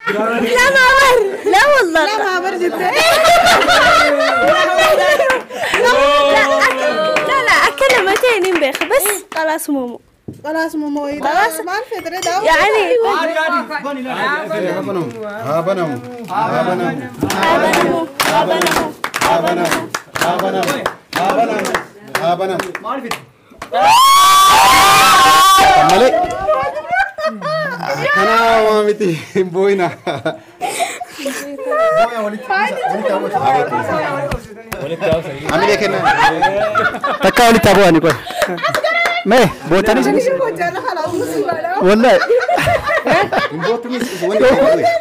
لا ما بر لا والله لا ما بر جدا. لا لا كلمتين بيخ بس خلاص مومو خلاص مومو خلاص ما الفترة ده يعني هابنم هابنم هابنم هابنم هابنم هابنم هابنم هابنم ما عرفت مالي أنا ما متي بوينا عامل ايه كده تكا ولي تابواني كوي ما بوتاني والله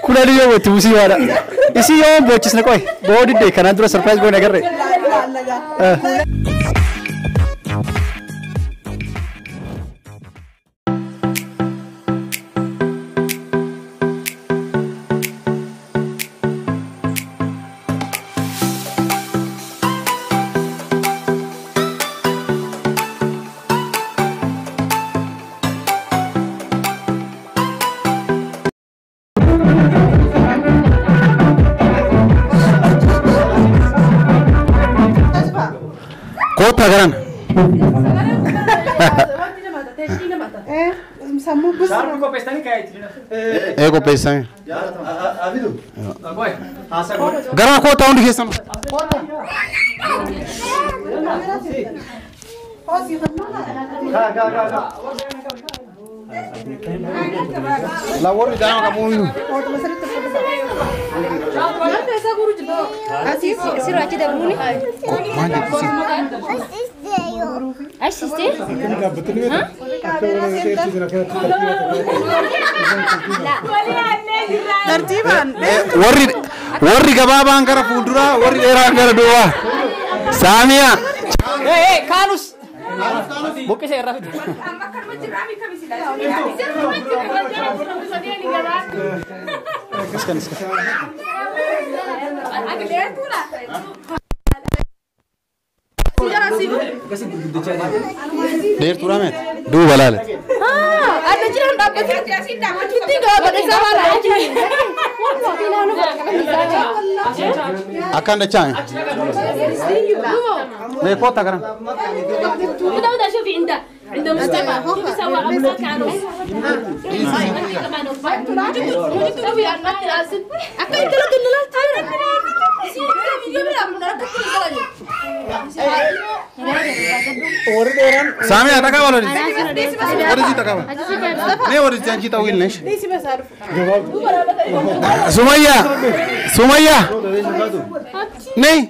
كل اليوم تمسي ولا إيش يوم بوتشنا كوي بودي ده كان عندنا سربرايز بوين أجري. كوتا غران ايه كوبيستاني غران كوتا عندي كيسان لا وري دعوة كمونو وري gabaabaan gara fuulduraa warri dheeraan gara duubaa saamiya kaalus buqqisee irraa fide dheertuudha meet duuba laale akkan dachaan mee koota garan شوفي عنده مصطفى سوى أمسك عنه كمان سامي أتاكا ولا ورزي تاكا نه ورزي أنتي تاويل نش سمية سمية نه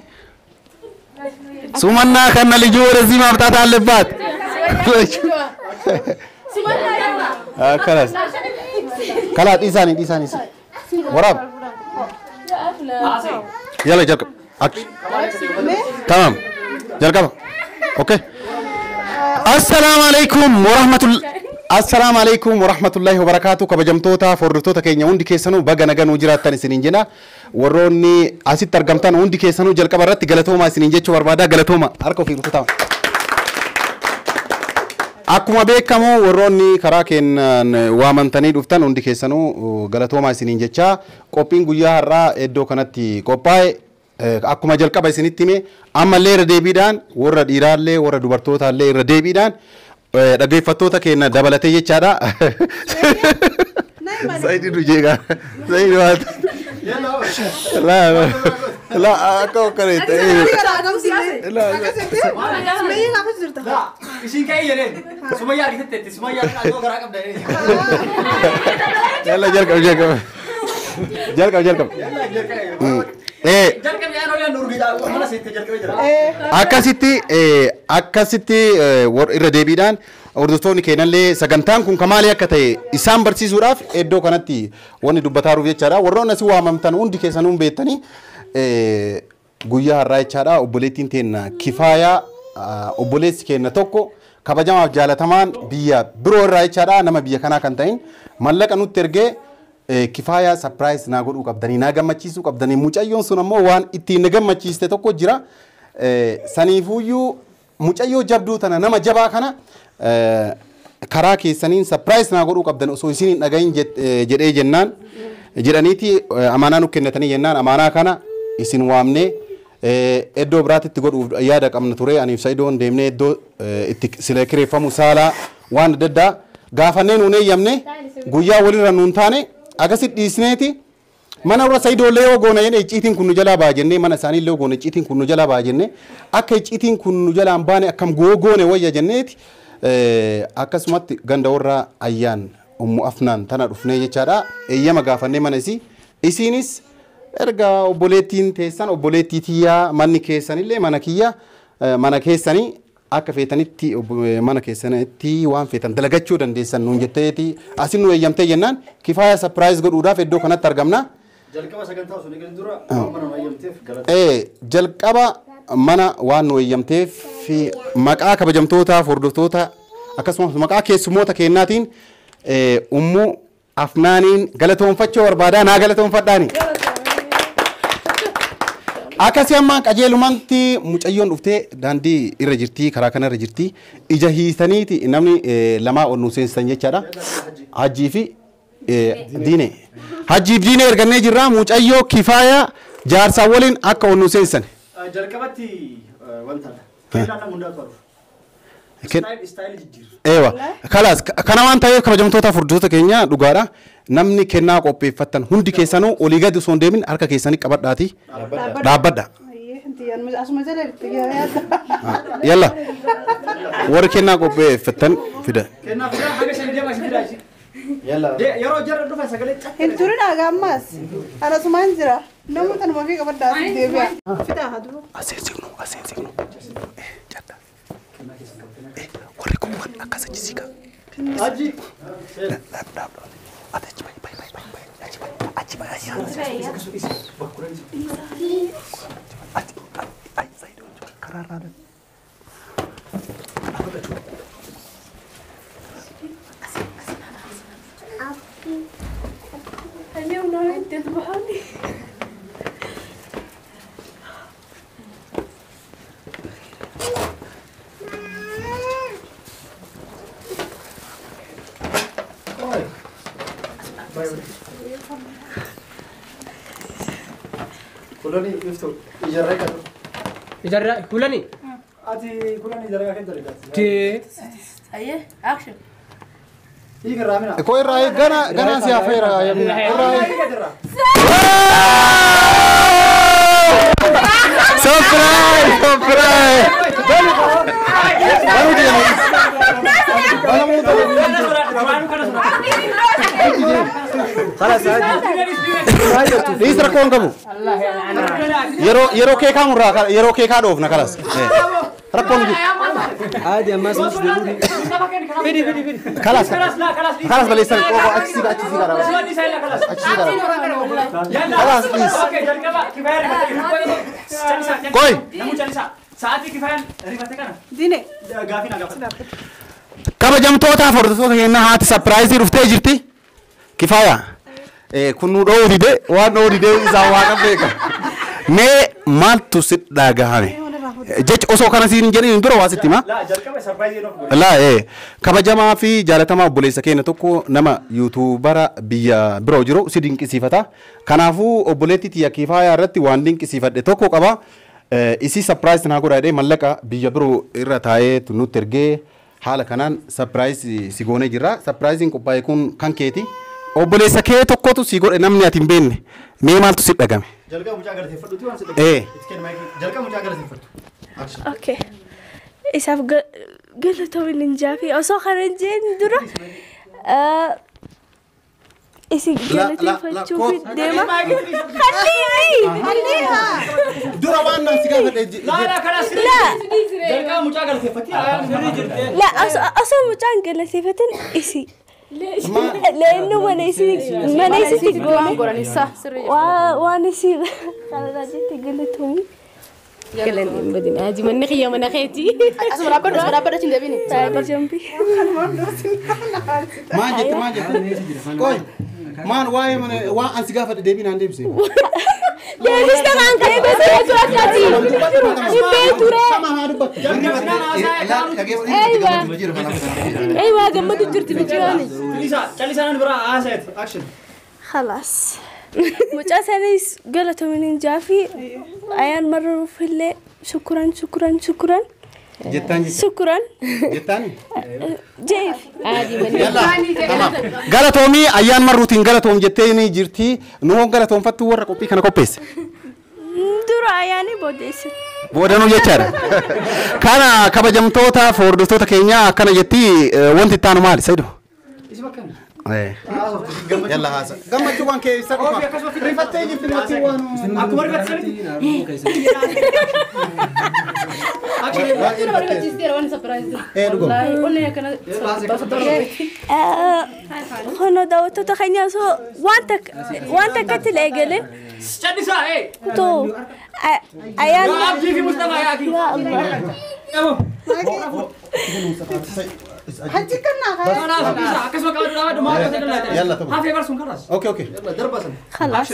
سمنا كنا لجو ورزي ما بتاعت اللبات خلاص خلاص إنساني إنساني وراب يلا جرب تمام جرب أوكي السلام عليكم ورحمة الله السلام عليكم ورحمة الله وبركاته كبجمتوتا فردتوتا كينيا وندي كيسانو بغا نغا جيراتان سنين جنا وروني اسي ترغمتان وندي كيسانو جلقبا رت غلطوما سنين جچو بربادا غلطوما harka ofii rukutaa Akkuma beekamu warroonni karaa keenan waamamtanii dhuftan hundi keessanuu galatoomaa isiniin jecha qophiin guyyaa har'aa iddoo kanatti qophaa'e akkuma jalqaba isinitti hime ammallee irra deebiidhaan warra dhiiraallee warra dubartootaallee irra deebiidhaan dhaggeeffattoota keenya dabalatee jechaadha. Saayidii Dujeegaa. Saayidii waan. La la akka okkareetta. La Isin ka'ee jedheen Sumayyaa argitetti Sumayyaa kan garaa qabda jedheen. Yalla jalqab jalqab. Jalqab jalqab. Akkasitti akkasitti irra deebiidhaan hordoftoonni keenyallee sagantaan kun kamaalee akka ta'e isaan barsiisuudhaaf iddoo kanatti wanni dubbataaruuf jechaadha. Warroonni asii waamamtan hundi keessanuu beektanii guyyaa har'aa jechaadha. Obboleettiin teenna Kifaayaa obboleessi keenya tokko kabajamaaf jaalatamaan biyya biroo irraa jechaadha. Nama biyya kanaa kan ta'in mallaqa nutti ergee Kifaayaa surprise naa godhuu qabdanii naa gammachiisuu qabdanii mucayyoon sun ammoo waan ittiin na gammachiiste tokko jira. Saniifuyyuu mucayyoo jabduu tana nama jabaa kana karaa keessaniin surprise naa godhuu qabdan osoo isin hin dhagahin jedhee jennaan Jedhaniiti amaanaa nu kennatanii jennaan amaanaa kana isin waamnee iddoo biraatti godhuuf yaada qabna ture. Aniif Sa'idoon deemnee iddoo itti sila kireeffamu saalaa waan adda addaa gaafannee nuun eeyyamne guyyaa walirra nuun taane akkasitti dhiisneeti mana warra Sa'idoollee yoo goone jedhe icciitiin kun nu jalaa ba'a jennee mana isaaniillee yoo goone icciitiin kun nu jalaa ba'a jennee akka icciitiin kun nu jalaa hin baane akkam goone wayya jenneeti akkasumatti ganda warra ayyaan Ummu Afnaan tana dhufnee jechaadha. Eeyyama gaafannee mana isii isiinis erga obboleettiin teessan obboleettii tiyyaa manni keessanillee mana kiyya mana keessanii akka feetanitti mana keessanitti waan feetan dalagachuu dandeessan nuun jetteeti asin nu eeyyamtee jennaan Kifaaya surprise godhuudhaaf iddoo kanatti argamna. Jalqaba sagantaa osoo hin dura mana nu eeyyamteef galata. Jalqaba mana waan nu eeyyamteef maqaa kabajamtootaaf hordoftoota akkasumas maqaa keessummoota kennaatiin Ummu Afnaaniin galatoonfachuu barbaadaa naa galatoonfadhaani. Akkasii amma qajeelumatti mucayyoon dhuftee daandii irra jirti karaa kana irra jirti ija hiisaniiti namni lamaa ol nu seensisan jechaadha. Hajjii fi Diinee. Hajjii fi Diinee ergannee jirra mucayyoo Kifaaya jaarsaa waliin akka ol nu seensisan. Jalqabatti wanta kennaa nama hundaatu haruuf. Istaayilii jijjiirra. Eewa kalaas kana waan ta'eef kabajamtoota hordoftoota keenya dhugaadha. Namni kennaa qopheeffattan hundi keessanuu olii gadi osoo hin deemin harka keessanii qabadhaati. Dhaabbadha. Yalla warri kennaa qopheeffattan fida. Kennaa fida haga isheen deemaa isheen fida ishee. Yeroo jarra dhufa sagalee caccabee. Hin turin haga ammaas. Anasumaan jira. Namni tanuma fi qabadhaa as deebi'a. Fidaa haa duru. Aseen siqnu aseen siqnu. Jadda. Warri kun waan akkas achi siqa. Hajji. Dhaab dhaab. Ati achi bahi bahi bahi bahi achi bahi achi bahi achi. Achi ay Sa'idoon karaa irraa اليوم نوعين تذبحوني. Kulani iftu ijarra kadu. Ijarra kulani. Ati kulani ijarra kan dalagaa. Ti. Aye, action. Hiika raamina. Koo irraa gana gana si afeera irraa. Surprise! Surprise! خلاص عادي. ليس ركون قبو. يرو يرو كيكا مرة يرو كيكا دوفنا خلاص. ركون جي. عادي ما اسمه فيدي فيدي فيدي. خلاص خلاص لا خلاص خلاص بل يسال اكسي اكسي خلاص بليز. كوي. Diinee. Kabajamtoota hordoftoota keenya haati surprise dhuftee jirti. Kifaaya. Kun nu dhoohu dide waan dhoohu dide isaa waaqa beeka. Mee maaltu si dhagahame? Jecha osoo kana siin jedhin dura waa sitti himaa. Laa kabajamaa fi jaalatamaa obboleessa keenya tokko nama yuutuubara biyya biroo jiru si dinqisiifata. Kanaafuu obboleettii tiyya Kifaaya irratti waan dinqisiifadhe tokko qaba. Isii surprise naa godhaa jedhee mallaqa biyya biroo irra taa'ee nutti ergee haala kanaan surprise si goonee jirra. Surpriseiin qophaa'e kun kan keeti. Obboleessa kee tokkotu si godhe namni ati hin beekne. Mee maaltu si dhagame? Jalqaba mucaa galateeffadhuuti waan si dhagame. Jalqaba mucaa galateeffadhu. Okay. Isaaf galatoomin hin jaafi osoo kana hin jeen dura isin galateeffachuuf deema. Dura waan naan si gaafadhe. Jalqaba mucaa galateeffatti. La osoo mucaan galateeffatin isi. لأنه ما نسيت تقولي وأنا سير خلاص جيت قلتهم قالني بدين هذه من نخية من خيتي أصبر أبدا أصبر أبدا تندبيني تعالي جنبي ما جت ما جت كوي ما واي من وا أنت قافة دبيني عندي بس يا مستر عنك بس يا ترى ايوه ايوه جمدت جرت بجيراني Calisa, calisa nan bira aset action. خلاص. Mucaa sanis galatoomin jaafi ayaan marruuf illee شكرا شكرا شكرا. Jettaan jecha. شكرا. Jettaan. Jeef. Galatoomii ayyaan marruutiin galatoom jettee ni jirti. Nuhoon galatoomfattuu warra qophii kana qopheesse. Dura ayyaanii booddeesse. Boodanuu jechaadha. Kana kabajamtoota fi hordoftoota keenyaa akkana jetti wanti itti aanu maali Sayidu? Yalla haasa. Gammachuu waan keessa dhufa. Rifattee jirti namatti waan. Akkuma rifatte sanitti. Hono daawwattoota keenya osoo waan takkatti illee eegaleen. Callisaa ee. Too ayaan. Abdii fi Mustafaa yaaki. Yaa Allah. Haji kannaa haa. Akkasuma qabatu dhaabadhu maal gosa dallaa Yalla ta'u. Hafee barsuun kalaas. Okay okay. خلاص.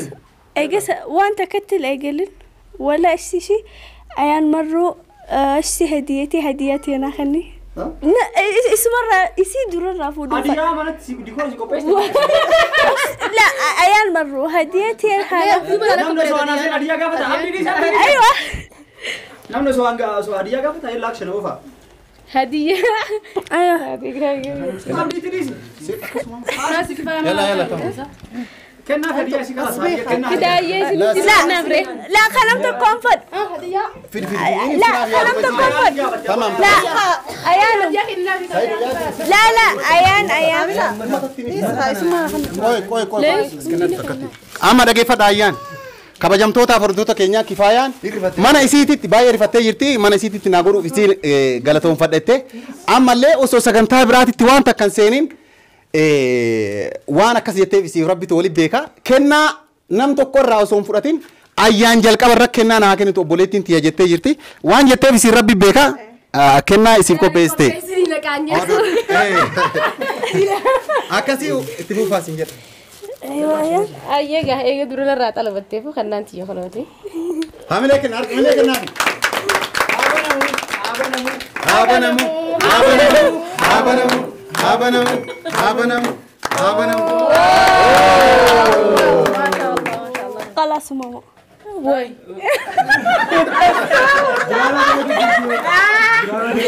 Eegas waan takkatti illee eegaleen wala ishii ayaan marruu ishii hadiyatii hadiyatii anaa kenni. Isumarraa isii durarraa fuudhuu. Hadiyaa manatti si dikoora si qopheessite. لا أيان مروا هديتي هذا. Namni osoo anaa seen hadiyaa gaafata. Abdii dhiisa. أيوة. Namni osoo osoo hadiyaa gaafata illa action oofa. هدية. أيوة. Abdii dhiisi. Yalla yalla ta'u. Kennaaf hadiyaa si kalaas. Kennaaf. لا لا خلمت كونفرت. Fidi fidi. لا خلمت كونفرت. Tamam. لا أيان. لا لا أيان أيان. Qoy qoy qoy. Amma dhageeffadha ayyaan. Kabajamtoota hordoftoota keenyaa kifaayaan mana isiititti baay'ee rifattee jirti mana isiititti naa godhuuf isii galatoomfadhette ammallee osoo sagantaa biraatitti waan takka hin seeniin waan akkas jetteef isiif rabbitu waliin beeka kennaa nam tokko irraa osoo hin fudhatin ayyaan jalqaba irra kennaa naa kennitu obboleettiin tiyya jettee jirti waan jetteef isiif rabbi beeka kennaa isiif qopheessite. Akkasii itti fuufaa siin jedha. أيوة أيان. Ayyaga eega dura irraa xalabatteefu kannaan tiyya kolooti. Hamilee kenna hamilee kennaafi. Haabanamu haabanamu haabanamu haabanamu haabanamu haabanamu. خلاص ماما. Way.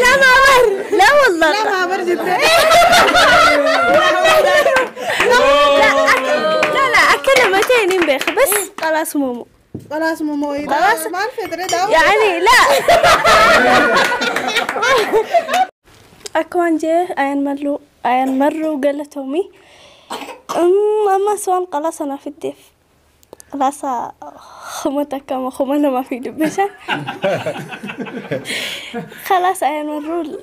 لا ما بر لا والله. لا ما بر جدا. لا لا كلمتين بيخ بس خلاص ماما. خلاص ماما. خلاص ما الفترة ده. يعني لا. أكوان جه أيان مرو قالتهمي أما سوان خلاص أنا في الدف خلاص خمتك كما خمنا ما في دبشة خلاص أيان مرو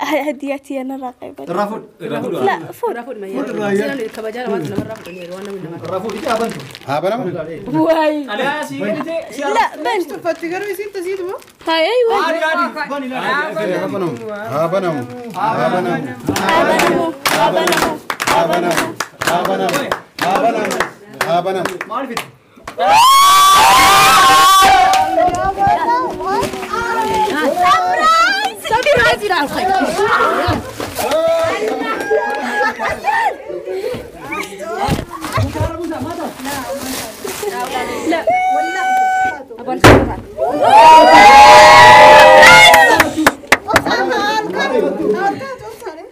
هديتي أنا راقبة. الرافود. لا فوت. الرافود ما يا. كبجارة وانت لما الرافود وانا من الرافود إيش أبنته؟ هابنا. واي. أنا سيدي. لا بنت. فتقرأ يصير تزيد مو؟ هاي أيوة. هابنا هابنا هابنا هابنا هابنا هابنا هابنا هابنا. ما عرفت. لا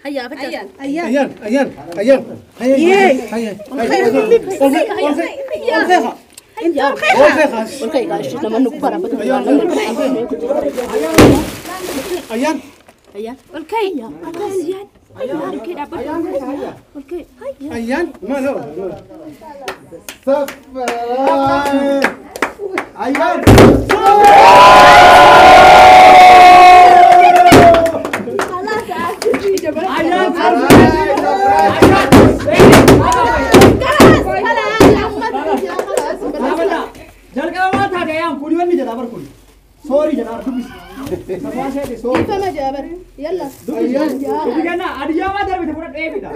أيان أيان أيان هيا هيا أيان أيان والكي أيان أيان ما له أيان Sorry jedhaa dubbisi. Sorry. Ifama jaabar. Yalla. Dubbisi. Adiyyaa maa darbite fudhadhu eebidha.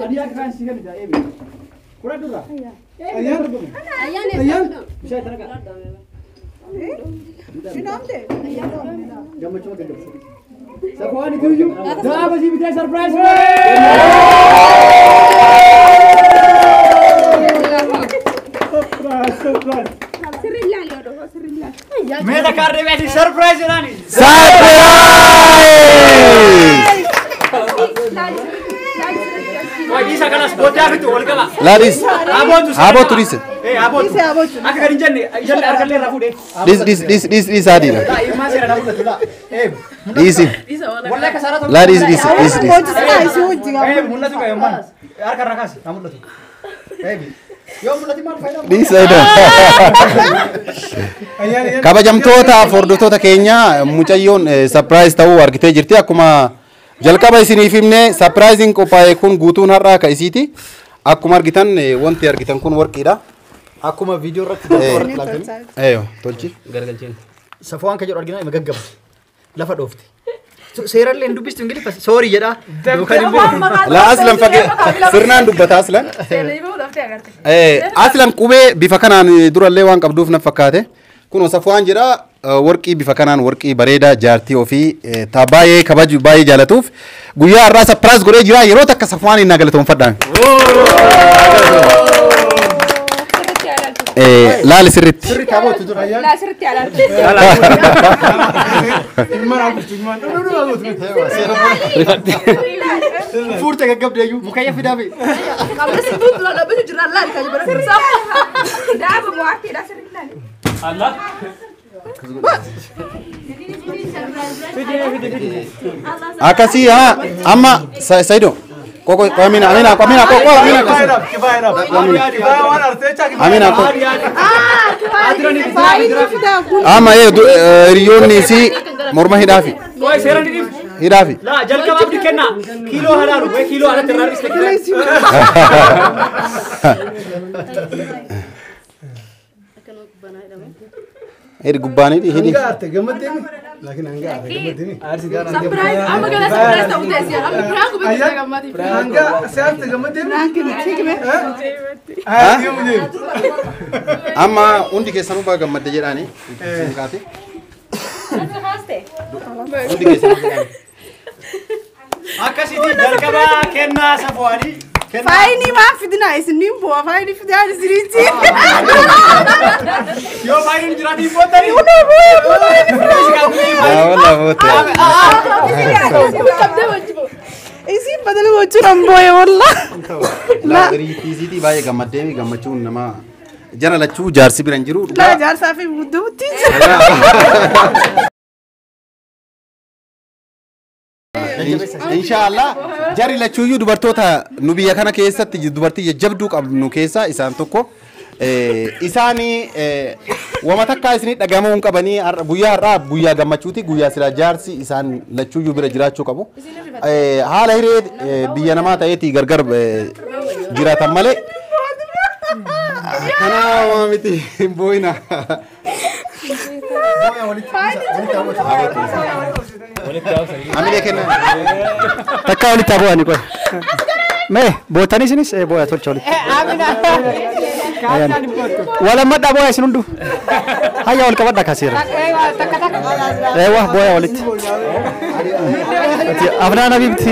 Adiyyaa kan si kennita eebidha. Fudhadhu irraa. Ayyaan Ayyaan Bishaan itti naqa. Shinoomte. Gammachuu akka gabbisa. Safuwaan itti iyyuu. Daaba si bitee sarpiraayiz. Meeta kaarree beeti surprise jedhani. Surprise! Isa kanas booddee hafitu wal qaba. Laadis. Abootu dhiise. Abootu. Akka gadi hin jenne jalli harkallee irraa fuudhee. Dhiis dhiis dhiis dhiis dhiis adiidha. Dhiisi. Laa dhiis dhiis dhiis dhiis. Mul'atu qaba yommaan. Harka irraa kaasi haa mul'atu. Dhiis adiidha. Kabajamtoota hordoftoota keenya mucayyoon surprise ta'uu argitee jirti akkuma jalqaba isiniif himne surprising qophaa'e kun guutuun har'aa ka isiiti. Akkuma argitan wanti argitan kun warqiidha. Akkuma viidiyoo irratti Eeyo tolchi. Gargalcheen. Safuwaan ka jedhu argina ima gaggabde. Lafa dhoofte. Seerallee hin dubbistu Ingiliffa soorii jedha. Yookaan immoo Laa aslan fagee sirnaan dubbata aslan. Aslan qubee bifa kanaan durallee waan qabduuf na fakkaate. Kun Safuwaan jedha warqii bifa kanaan warqii bareedaa jaartii ofii ta baay'ee kabaju baay'ee jaalatuuf guyyaa har'aa surprise godhee jira yeroo takka Safuwaan hin galatoonfadhaan. Laali sirritti. Sirritti abootu dura. Laa sirritti alaaltu. Fuurte gaggabdee iyyuu mukayya fidaa fi. Qabna si duuba dhaabbatu jira laali kan bara sirrisaa. Daaba mo'aattiidha sirritti laali. Allah. Akkasii haa amma Saido. Koko Amina Amina Amina koko Amina Amina koko Ama hiriyoonni isii morma hidhaafi. Hidhaafi. Laa jalqaba abdii kenna kiiloo halaalu kiiloo alatti irraa dhiste. Hidhi gubbaan hidhi hidhi. لكن هنجا قمتني سبرايز أما قال سبرايز تقول يا أما براك وبدي قمتي هنجا سألت قمتني ها أما عندي كيسانو بقى قمت جراني سنكاتي عندي كيسانو أكاسيتي جركبا كنا سفواني فايني ما فدنا إسنين بوا فايني فدنا إسنين يو فايني جراتي بوتري لا والله بوتري إسين بدل وجه رمبوي والله لا ريتي باي قمتني قمتشون نما جرى لتشو جارسي برنجرو لا جارسي في مدوتي Inshallah jari lachuuyyuu dubartoota nu biyya kana keessatti dubartii jajjabduu qabnu keessaa isaan tokko isaanii wama takkaa isinii dhagahamuu hin qabanii guyyaa har'aa guyyaa gammachuuti guyyaa silaa jaarsi isaan lachuuyyuu bira jiraachuu qabu. Haala hiree biyya namaa ta'eeti gargar jiraatan malee. Kanaa waa miti hin boo'ina. Amilee kenna. Takka walitti haa bu'ani qoy. Mee bootanii isinis booya tolcha walitti. Walammadhaa booya isin hundu. Hayya wal qabadhaa kaaseera. Eewwa booya walitti. Afnaan Habiibti.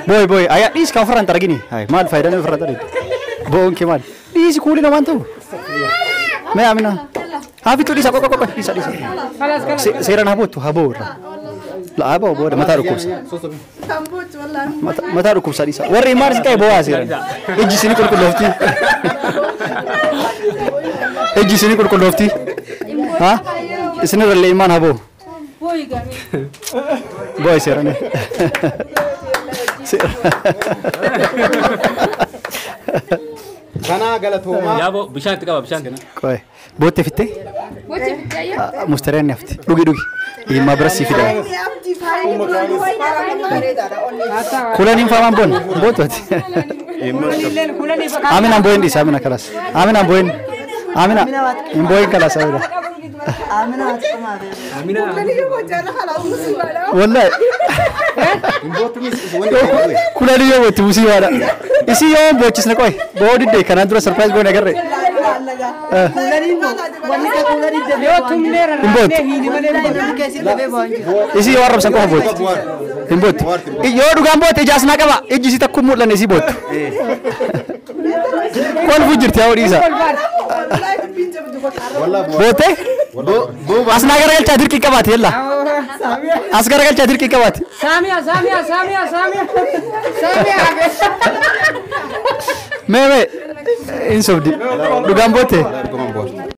Booy booy ayyaa dhiis ka ofirraan targini. Maal faayidaan ofirraan targini? Bo'oon kee maal? Dhiisi kuulina waan ta'u. Mee Amina. Hafitu dhiisa qoqa qoqa dhiisa dhiisa. Seeraan habootu haboo irra. La haboo booda mataa dhukkubsa. Mataa dhukkubsa dhiisa. Warri maal si ta'e bo'aa seeraan. Ijji isinii qulqulloofti. Ijji isinii qulqulloofti. Ha? Isinirrallee imaan haboo. Boo'i seeraan. Kana galatoomaa. Yaaboo bishaan itti qaba bishaan. Qoy. Boottee fittee? Boottee fittee ayyaa. Mustareen hafti. Dhugi dhugi. Ilma bira si fida. Kulaniin faamaan boon. Boottooti. Aminaan boo'in dhiisa Amina kalas. Aminaan boo'in. Amina hin boo'in kalas Amina. Wallahi. Kulanii yoo bootti musiibaadha. Isii yoo boochisne qoy. Boo diddee kanaan dura surprise goone agarre. Yoo tumnee rarraafnee hiini malee hin bootu. Isii yoo arrabsan qofa booti. Hin boottu. Yoo dhugaan bootte ijaas naa qaba. Ijji isii takkuun mul'anne isii boottu. Kolfu jirti yaa dhiisa. Bootte? As naa garagalchaa dirqii qabaate yalla. As garagalchaa dirqii qabaate. Saamiyaa Saamiyaa Saamiyaa Saamiyaa Saamiyaa. Mee mee hin sobdi. Dhugaan bootte?